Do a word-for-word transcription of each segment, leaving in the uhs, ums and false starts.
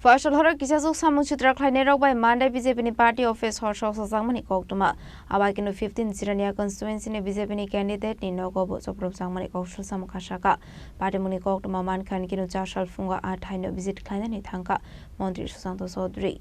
Phoisalhoro kisasuk samung sitra khlainairok bai Monday B J P ni party office hor sok sajakmani koktwma. Abaikeno fifteen Jirania constituency ni B J P ni candidate ni nogo bo chopropjakmani koksul samung kha saka. Party mungni koktwma mankha hwn keno char sal phungo a thaino visit khlainani thangkha Montri Susanto Chaudhary.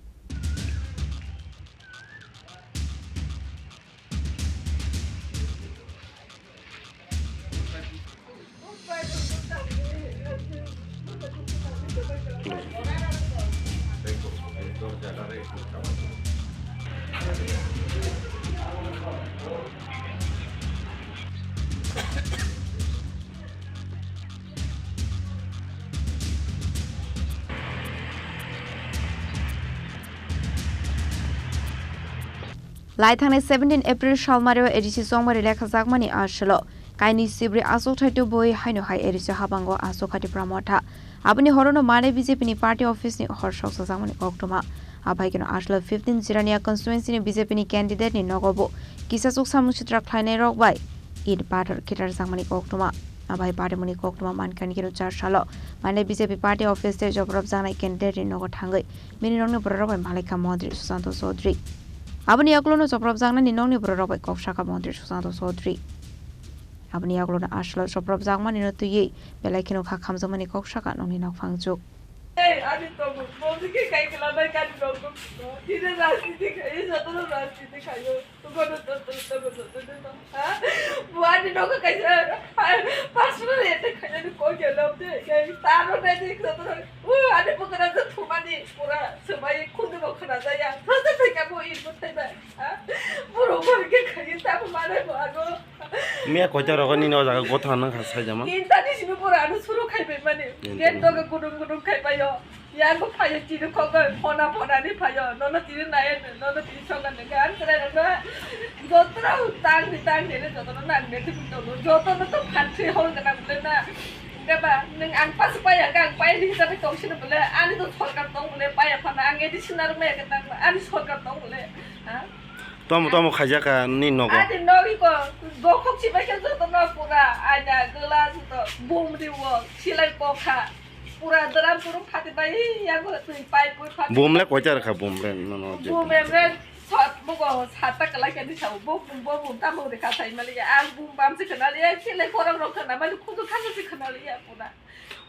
Lai thangnai seventeen April salmario A D C chongmari lekhajakmani aswlo kainwi sibri achukthai tubui haino hai A D C habango achukha Tipra Motha. Aboni horono manwi B J P ni party office ni hor sok sajakmani koktwma. Abai keno aswlo fifteen Jirania constituency ni B J P ni candidate ni nogo bo kisasuk samung sitra khlainai rok bai in pathor khitarjakmani koktwma. Abai party mungni koktwma mankha hwn keno char salo manwi B J P party office tei joprobjaknai candidate ni nogo thangwi bini nokni bororok bai malaikha Montri Susanto Chaudhary. Aboni yagulono joprobjaknani nokni bororok bai kok sakha Montri Susanto Chaudhary. Aboni yagulono aswlo joprobjakmanino twiwi belai kheno kha khamjakmani kok sakha nokni nokphangchuk. Ei, ani tongo, bo khe kai kla bai kani nokgo. Tini rajniti khai, jotono rajniti khaio. Bo ani nogo kaisa personal attack khainani kok ya lobde. Taro nai ni jotono, o ani bwkra je thumani pura swmai khundu bo khna jaya. Thasa thai ka bo in bo thai bai. Borok bo hwnkhe khaikhe tamo manai bo ano. Miya koita rogo nini o jaga gotha nang kha saijama. Inta ni simi borok ano suru khai bai mani. Inta. Gate doga gudung gudung khai bai o. Yang bo phayo tini khogoi phona phona ni phayo. Nono tini nai nono tini soga nang an krai rok na. Jotono tang ni tang ni jotono nang ne tini jotono jotono to phan thwi hol gana bole na. Gaba nang ang pas paya ang paya ni hisabe tong sini bole ani to sorkar tong bole paya phana ang edi sinar me ke tang ani sorkar tong bole. Ha? Tomo tomo khaijaka ni nogo. Ani nogi ko dokhok si bai khe joto no pura aina gela joto bum di wo silai kokha pura dram purum phati bai ya go twi pai pui phati. Bum le koita rokha bum le no no je. Bum em le sat mo go sat ta kala khe ni sa bum bum bum bum ta mo de kha sai mali ya ang bum bam se khana le ya silai korang rok khana mali khudu khana se khana le ya pura.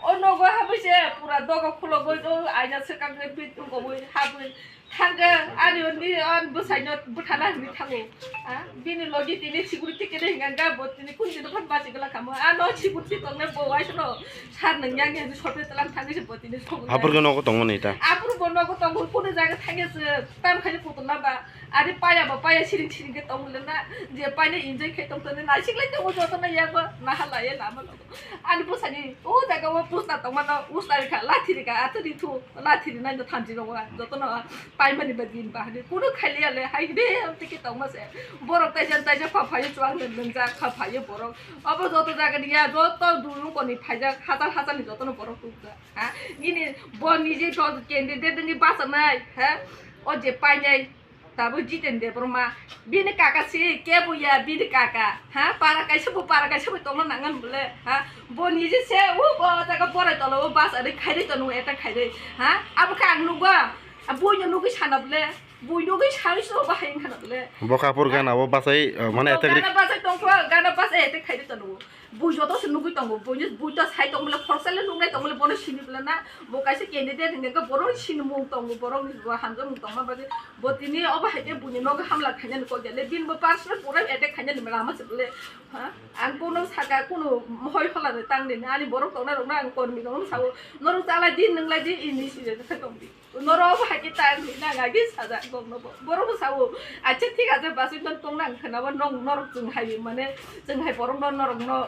O nogo habwi se pura dogo khulo goi do aina se kang bit go boi habwi. Thangkhe ani undi ani bwsaino bwthana hinwi thango. Ha? Bini logi tini security kene hinga ga bo tini kun tini kon basi gala kamo. Ano security tongne bo waisono sar nang yang yang sote telang thangwi se bo tini song. Apurgo nogo tongmani ta. Apur bo nogo tongo kunu jaga thangya se tam khani putul lamba. Ari paya ba paya siring siring ke tongmule na je paya enjoy khe tongtone na siklai tongo joto na ya ba na halaye lama logo. Ani bwsani o jaga o pusna tongmano usna rikha lathi rikha atwrwi thu. Lathi rinai no thanchi rok joto no paimani ba din ba hani kuno khailiya le hai de tike tongma se borok taijak taijak pha phaio chuang nwngjak pha phaio borok obo joto jaga ni ya joto dulung koni phaijak hajar hajar ni joto no borok tukjak ha nini bo niji to candidate ni basa nai ha o je painai. Tabuk Jiten Debbarma, bini kaka si kebo ya, bini kaka, ha, para kaisa bo, para kaisa bo tongna nangan bole, ha, bo niji se, o bo jaga borai tola, o bus ari khairi tono, eta khairi, ha, abo khe ang nukba, a buino nugwi sana bole, bui nugwi sami so bahai khana bole. Bo kapur gana bo basai, eh, mane eta gana basai tongkho, gana basai eta khairi tono. Bui joto se nugwi tongo, buini bui to sai tong bole, khoroksa le nuknai tong bole, bono sini bole na, bo kaisa candidate hingke khe borok ni sini mung tongo, borok ni bo hamjak mung tongma bagwi, bo tini obo hai khe buini nogo hamla khainani kok ya le, bini bo personal pura attack khainani lama se bole, ha? Ang kuno saka, kuno mohoi hola ni tang nini, ani borok tongnai rok no ang kormi rok no sao, norok chalai di, nwnglai di, ini si je khe tong di. Norok hai khe time ri nang agi sajak bokno bo. Borok bo sao, "Acha thik ache, basui no tong nang khna bo nong norok chwng hai mane chwng hai borok no norok no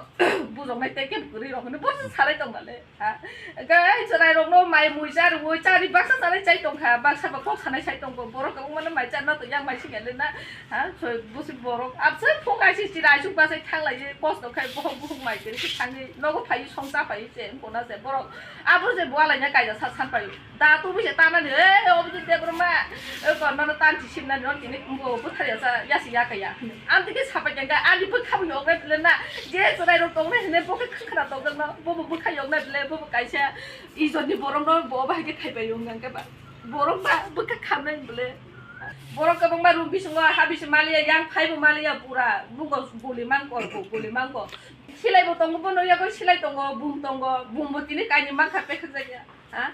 bujok nai tei khe bwrwi rok hwnwi bo se salai tong nale." Ha? Gai chwrai rok no mai mui cha rwui cha ri baksa salai chai tong kha, baksa ba kok sanai sai tong bo. Borok wng mano mai cha no to yang mai sing le na. Ha? Soi busi borok abse phung ai si chira ai suk basai thang lai ye post no khai bo bung mai kiri thangwi nogo phai song cha phai che wng kona se borok abo je bo alai na kaisa sa san phai. Da tu bise tanani, eh, obo je Debbarma, eh, kon mano tanchi simnani, non tini bo buthar ya sa, ya si ya kaya. Am tike sapai jangka, ani bukha bo yokre pile na, je chwrai Tongnai hwnwi bo khe khwkhwna tongjakno, bobo bwkha yoknai bwle, bobo kaisa ijotni borokno bo bahai khe thaibai wng khe ba. Borok ba bwkha khamnai bwle. Borok kwbangma room bisingo ha bisi maliya, yang phaibo maliya pura. Nugo guli mangkor, guli mangkor. Silaibo tongo, bono yago silai tongo, bum tongo, bumbo tini kaini mankha pekhakjakya. Ha?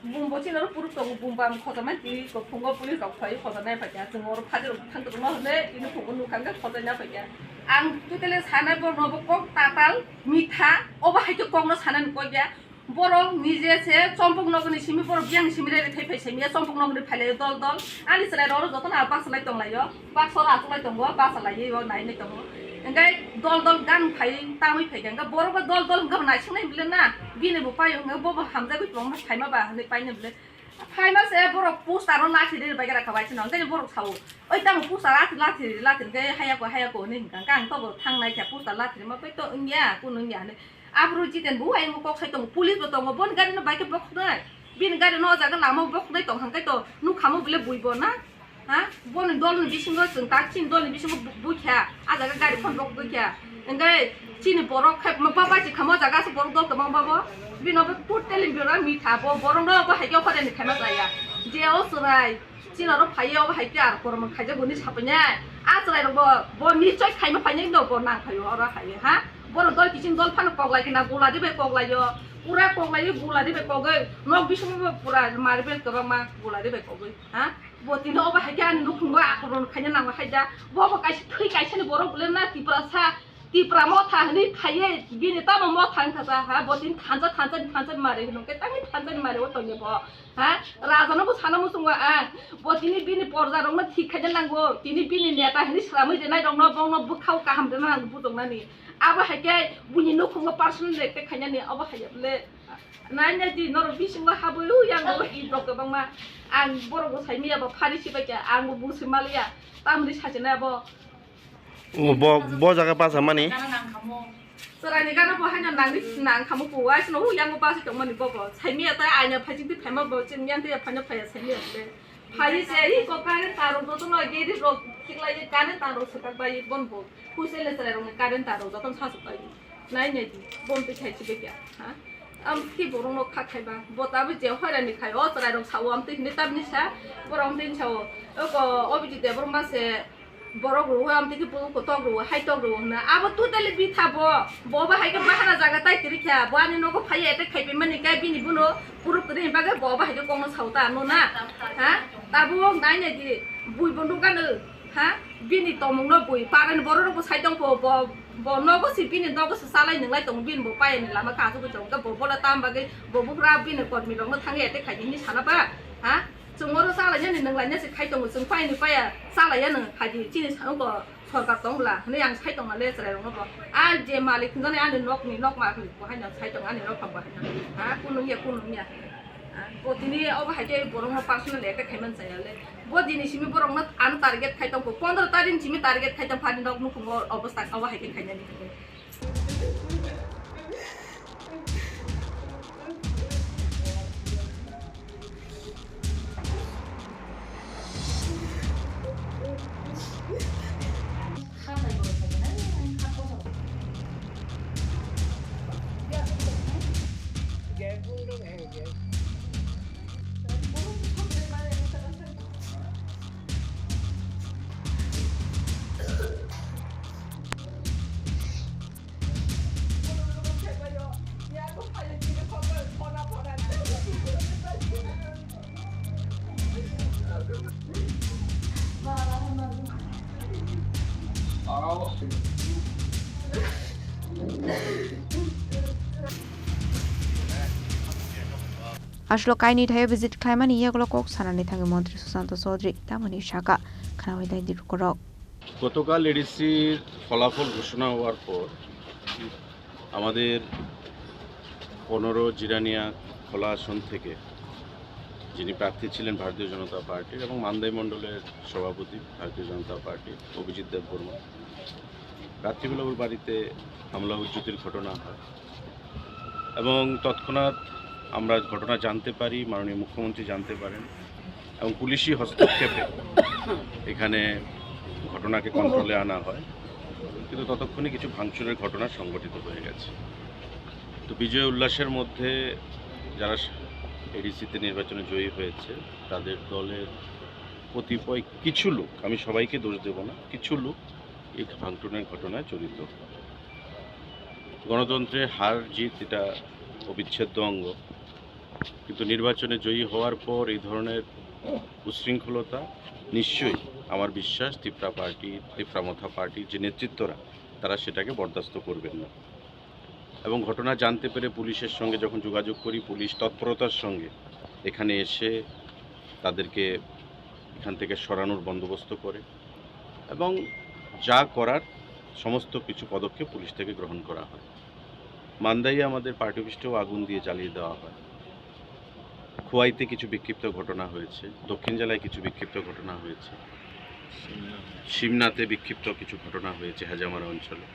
Bumbo chini oro puruk tongo, bumbo ang khojaknai twi, ko phungo police rok phai khojaknai phaikha, chwng oro phadir rok thang kwrwngma hwnwi tini phungo nukha hwnkhe khojakna phaikha. Ang totally sanai borokno bo kok tatal, mitha, obo hai khe kokno sanani kok ya. Borok nije se chompok nogni simi, borok biyang simi rere thai phai simi ya, chompok nogni phailai dol dol. Ani chwrai rok jotono bachwlai tonglaio. Baksa o achuk lai tongo, basa lai o nai nai tongo. Hingke dol dol gang phai tamui phai khe, hingke borok bo dol dol hingke bo naisingnai bile na, bini bo paio hingke bo bo hamjagwi tongma phaima ba hinui painai bile. Phaima se borok poster o lathi ri bai khe rakha bai sino, hingke borok sao, "Oi tamo poster lathi, lathi, lathi hingke haya ko, haya ko," hinui hingka, hingke ang tobo thang nai khe poster lathi rima bai to wngya, kunu wngya hinui. Aphuru Jiten bo hai kok sai tongo, police bo tongo, boni gari no bai khe bokhoknai, bini gari no o jaga lama o bokhoknai tong hingke to nukha mo bile bui bo na. Ha? Boni dolni bisingo chwng tak chini dolni bisingo bu-, bukha. A jaga gari phone rok bukha. Hingke chini borok khai ma baba si khamo jaga se borok dol kwbang babo. Bino bo totally bino mitha bo borok no bo hai khe hore ni khaima chaya. Je o chwrai chini oro phaiye obo hai khe ar kormo khaijak boni sapainai. A chwrai rok bo, bo nichoi khaima phainai no bo nang phaio oro hai ha. Borok dol kiching dol phano koklai khe na gula de bai koklaio. Pura koklaio gula de bai kogoi. Nok bisingo bo pura marble kwbangma gula de bai kogoi. Ha? Bo tini obo hai khe ani nukhungo akoron khaina nango hai da. Bo bo kaisa thwi kaisani borok bole na Tiprasa, Tipra motha hinui phaiye bini tamo motha wngkha sa ha. Bo tini thansa, thansa, thansa mari hinui khe tangni thansa ni mari o tongya bo. Ha? Raja no bo sana muchungo ang. Bo tini bini porja rok no thik khaina nango. Tini bini neta hinui sramwi rinai rok no bong no bwkhao kaham rina nango bujoknani. Abo hai khe buini nukhungo personal attack khainani obo hai ya bole. Nai nai di norok bisingo habwi u yang bo i rok kwbangma. Ang borok bo sai miya bo phari si bai kha, ang bo busi maliya. Tamni sachina bo. O bo, bo jaga basa mani? Chwraini gana bo haino nangni nang khamu kuwa sino u yang bo basa tongmani bo bo. Sai miya ta aina phajik di phaima bo chim yang te phanya phaya sai miya le. Phai se, i ko current tar rok jotono gate rok khiklai current tar rok swkak bai bon bo. Huisele chwrai rokni current tar rok jotono sasuk bai. Nai nai di, bon twi khai chibai kya, ha? Am ki borok no kha khai ba, bo ta bo je hoira ni khai, o chwrai rok sao am twi hini tab ni sa, borok am twi sao. O ko Obiji Debbarma se borok rok am twi ki borok ko tok rok, hai tok rok na. Abo totally bitha bo, bo ba hai khe bahana jaga tai tiri kya, bo ani nogo phai attack khai pai mani kai bini buno. Puruk kwrwi bagwi bo bahai khe kokno sao ta ano na? Ha? Tabuk nai nai di, bui bo nukha no, ha? Bini tongmung no bui, parani borok rok bo sai tong kho, bo, bo nogo si, bini nogo si chalai nwnglai tongo, bini bo payani lama kachugwi tongo, bo bola tam bagwi bo buphra bini kormi rok no thangwi attack khai di hinwi sana ba? Ha? Chwng oro chalainani nwnglainani se khai tongo, chwng payani paya chalaiya nwng khai di, chini sa-, oko. Sorkar tong bwla hinui ang sai tong male chwrai rok no bo. A je malik hinjani ani nok ni nok malik bo haino sai tong ani nok phang bo haino. Ha kunu ya kunu ya. Ha bo tini obo hai khe borok no personal attack khai man chaya le. Bo dini simi borok no ano target khai tong ko pondro tarik ni simi target khai tong phani nok nukhung o obostha obo hai khe khai nani. Aswk kainwi thaio visit khlaimani yagulo kok sanani thangwi Montri Susanto Chaudhary tamoni sakha, khwnawidai di lukurok. গতকাল এডিসির ফলাফল ঘোষণা হওয়ার পর আমাদের পনেরো জিরানিয়া খোলা আসন থেকে যিনি প্রার্থী ছিলেন ভারতীয় জনতা পার্টির এবং মান্দাই মণ্ডলের সভাপতি ভারতীয় জনতা পার্টি অভিজিৎ দেববর্মা রাত্রিবেলা ওর বাড়িতে হামলা উজ্জুতির ঘটনা হয় এবং তৎক্ষণাৎ আমরা ঘটনা জানতে পারি, মাননীয় মুখ্যমন্ত্রী জানতে পারেন এবং পুলিশি হস্তক্ষেপে এখানে ঘটনাকে কন্ট্রোলে আনা হয়। কিন্তু ততক্ষণে কিছু ভাঙচুরের ঘটনা সংঘটিত হয়ে গেছে। তো বিজয় উল্লাসের মধ্যে যারা এডিসিতে নির্বাচনে জয়ী হয়েছে, তাদের দলের কতিপয় কিছু লোক, আমি সবাইকে দোষ দেব না, কিছু লোক এই ভাঙচুরের ঘটনায় জড়িত। গণতন্ত্রে হার জিত এটা অবিচ্ছেদ্য অঙ্গ, কিন্তু নির্বাচনে জয়ী হওয়ার পর এই ধরনের উচ্ছৃঙ্খলতা নিশ্চয়ই, আমার বিশ্বাস, তিপ্রা পার্টি, তিপ্রা মথা পার্টির যে নেতৃত্বরা, তারা সেটাকে বরদাস্ত করবেন না। এবং ঘটনা জানতে পেরে পুলিশের সঙ্গে যখন যোগাযোগ করি, পুলিশ তৎপরতার সঙ্গে এখানে এসে তাদেরকে এখান থেকে সরানোর বন্দোবস্ত করে এবং যা করার সমস্ত কিছু পদক্ষেপ পুলিশ থেকে গ্রহণ করা হয়। মান্দাইয়ে আমাদের পার্টি অফিসটাও আগুন দিয়ে জ্বালিয়ে দেওয়া হয়। খোয়াইতে কিছু বিক্ষিপ্ত ঘটনা হয়েছে, দক্ষিণ জেলায় কিছু বিক্ষিপ্ত ঘটনা হয়েছে, শিমনাতে বিক্ষিপ্ত কিছু ঘটনা হয়েছে হাজামারা অঞ্চলে।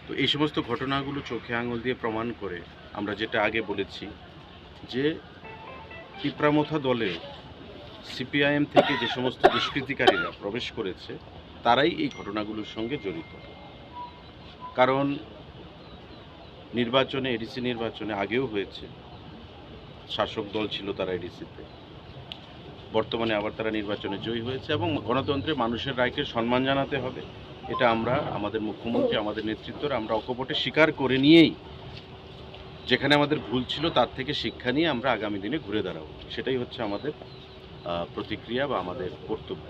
তো এই সমস্ত ঘটনাগুলো চোখে আঙুল দিয়ে প্রমাণ করে আমরা যেটা আগে বলেছি যে তিপ্রামথা দলে সিপিআইএম থেকে যে সমস্ত দুষ্কৃতিকারীরা প্রবেশ করেছে, তারাই এই ঘটনাগুলোর সঙ্গে জড়িত। কারণ নির্বাচনে, এডিসি নির্বাচনে আগেও হয়েছে, শাসক দল ছিল তারা এডিসিতে, বর্তমানে আবার তারা নির্বাচনে জয়ী হয়েছে এবং গণতন্ত্রে মানুষের রায়কে সম্মান জানাতে হবে। এটা আমরা, আমাদের মুখ্যমন্ত্রী, আমাদের নেতৃত্বরা আমরা অকপটে স্বীকার করে নিয়েই যেখানে আমাদের ভুল ছিল তার থেকে শিক্ষা নিয়ে আমরা আগামী দিনে ঘুরে দাঁড়াবো, সেটাই হচ্ছে আমাদের আহ, প্রতিক্রিয়া বা আমাদের কর্তব্য।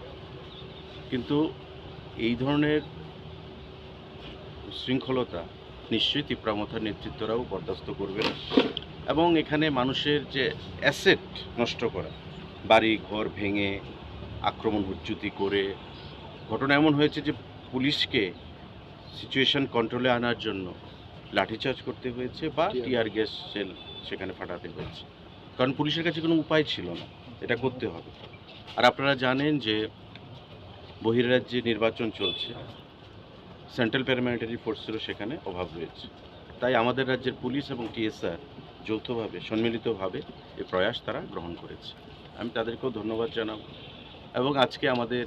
কিন্তু এই ধরনের উশৃঙ্খলতা নিশ্চয়ই তিপ্রামথার নেতৃত্বরাও বরদাস্ত করবে না। এবং এখানে মানুষের যে অ্যাসেট নষ্ট করা, বাড়ি ঘর ভেঙে আক্রমণ হুজ্জুতি করে, ঘটনা এমন হয়েছে যে পুলিশকে সিচুয়েশন কন্ট্রোলে আনার জন্য লাঠিচার্জ করতে হয়েছে বা টিয়ার গ্যাস শেল সেখানে ফাটাতে হয়েছে, কারণ পুলিশের কাছে কোনো উপায় ছিল না, এটা করতে হবে। আর আপনারা জানেন যে বহিরাজ্যে নির্বাচন চলছে, সেন্ট্রাল প্যারামিলিটারি ফোর্সেরও সেখানে অভাব রয়েছে। তাই আমাদের রাজ্যের পুলিশ এবং টিএসআর যৌথভাবে, সম্মিলিতভাবে এই প্রয়াস তারা গ্রহণ করেছে। আমি তাদেরকেও ধন্যবাদ জানাব। এবং আজকে আমাদের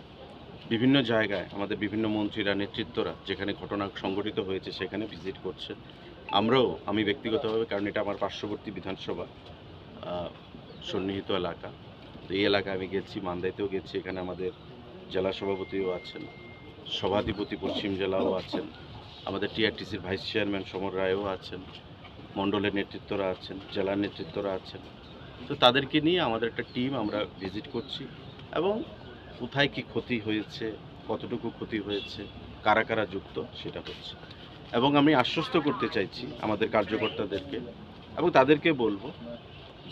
বিভিন্ন জায়গায় আমাদের বিভিন্ন মন্ত্রীরা, নেতৃত্বরা যেখানে ঘটনা সংঘটিত হয়েছে সেখানে ভিজিট করছেন। আমরাও, আমি ব্যক্তিগতভাবে, কারণ এটা আমার পার্শ্ববর্তী বিধানসভা, আহ, সন্নিহিত এলাকা, তো এই এলাকায় আমি গেছি, মান্দাইতেও গেছি। এখানে আমাদের জেলা সভাপতিও আছেন, সভাধিপতি পশ্চিম জেলাও আছেন, আমাদের টিআরটিসির ভাইস চেয়ারম্যান সমর রায়ও আছেন, মণ্ডলের নেতৃত্বরা আছেন, জেলার নেতৃত্বরা আছেন। তো তাদেরকে নিয়ে আমাদের একটা টিম আমরা ভিজিট করছি এবং কোথায় কি ক্ষতি হয়েছে, কতটুকু ক্ষতি হয়েছে, কারা কারা যুক্ত, সেটা হচ্ছে। এবং আমি আশ্বস্ত করতে চাইছি আমাদের কার্যকর্তাদেরকে এবং তাদেরকে বলবো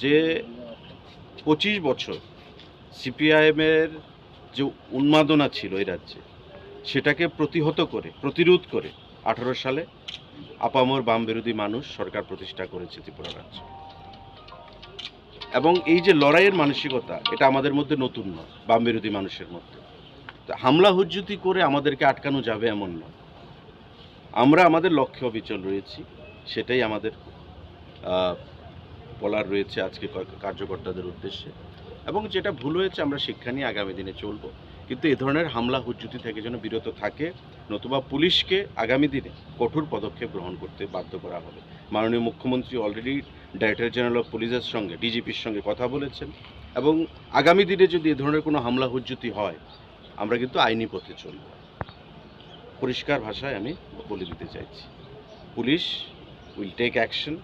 যে পঁচিশ বছর সিপিআইএমের যে উন্মাদনা ছিল এই রাজ্যে, সেটাকে প্রতিহত করে, প্রতিরোধ করে আঠারো সালে আপামর বাম বিরোধী মানুষ সরকার প্রতিষ্ঠা করেছে ত্রিপুরা রাজ্যে। এবং এই যে লড়াইয়ের মানসিকতা, এটা আমাদের মধ্যে নতুন নয়, বাম বিরোধী মানুষের মধ্যে। তো হামলা হুজ্জুতি করে আমাদেরকে আটকানো যাবে এমন নয়। আমরা আমাদের লক্ষ্যে অবিচল রয়েছি, সেটাই আমাদের, আহ, বলার রয়েছে আজকে ক-, কার্যকর্তাদের উদ্দেশ্যে। এবং যেটা ভুল হয়েছে আমরা শিক্ষা নিয়ে আগামী দিনে চলব, কিন্তু এ ধরনের হামলা হুজ্জুতি থেকে যেন বিরত থাকে, নতুবা পুলিশকে আগামী দিনে কঠোর পদক্ষেপ গ্রহণ করতে বাধ্য করা হবে। মাননীয় মুখ্যমন্ত্রী অলরেডি ডাইরেক্টর জেনারেল অফ পুলিশের সঙ্গে, ডিজিপির সঙ্গে কথা বলেছেন এবং আগামী দিনে যদি এ ধরনের কোনো হামলা হুজ্জুতি হয়, আমরা কিন্তু আইনি পথে চলব। পরিষ্কার ভাষায় আমি বলে দিতে চাইছি, police will take action,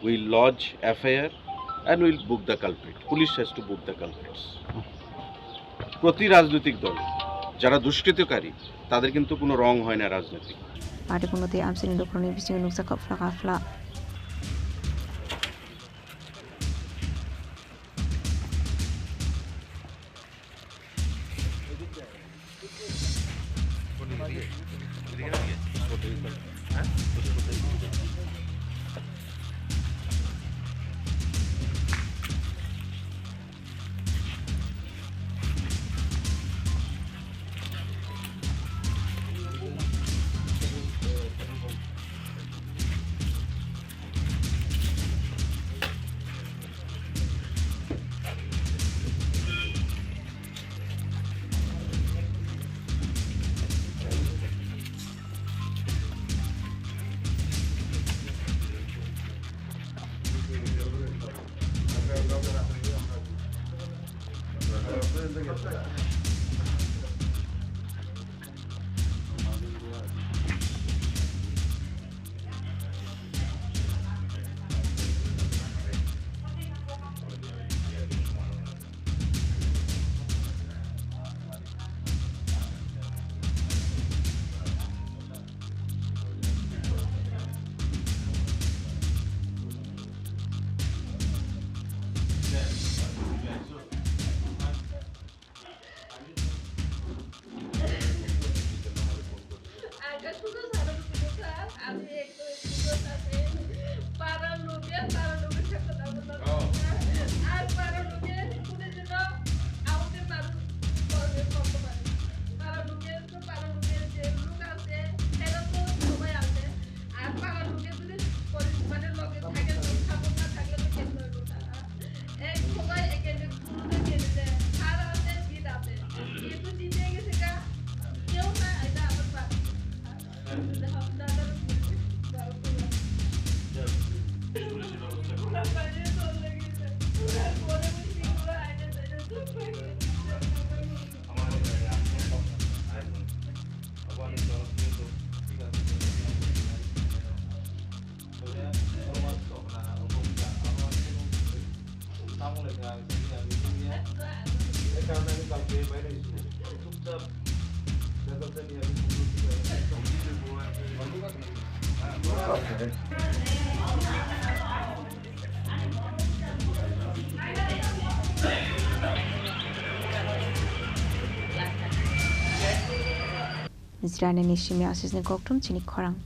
will lodge FIR and will book the culprit. Police has to book the culprits. প্রতি রাজনৈতিক দল যারা দুষ্কৃতকারী, তাদের কিন্তু কোনো রং হয় না রাজনৈতিক। Party punoti amsini dokhorni bisingo nuksa khapla khapla. আগে শুধু সারা রুটি দোকান, আমি একটু একটু দোকানে পাড়ার লোকে, পাড়ার লোকের সাথে কথা বলতাম। ও। আর পাড়ার লোকে কোনো দিনও আমাকে মানুষ বলবে, বলতে পারে। পাড়ার লোকে তো পাড়ার লোকের যে লোক আছে, এরা তো সবাই আছে। আর পাড়ার লোকে যদি পরি-, মানে লোকে থাকে, তো সাপোর্ট না থাকলে তো কেমন হইব তারা? এক সবাই একে যে গুরুদেব গেলে যে স্যার আছে, গীত আছে। কিন্তু জিতে গেছে গা, কেউ না, এটা আমার বাড়ি। Jirani ni simi asisni kokthum chini khorang.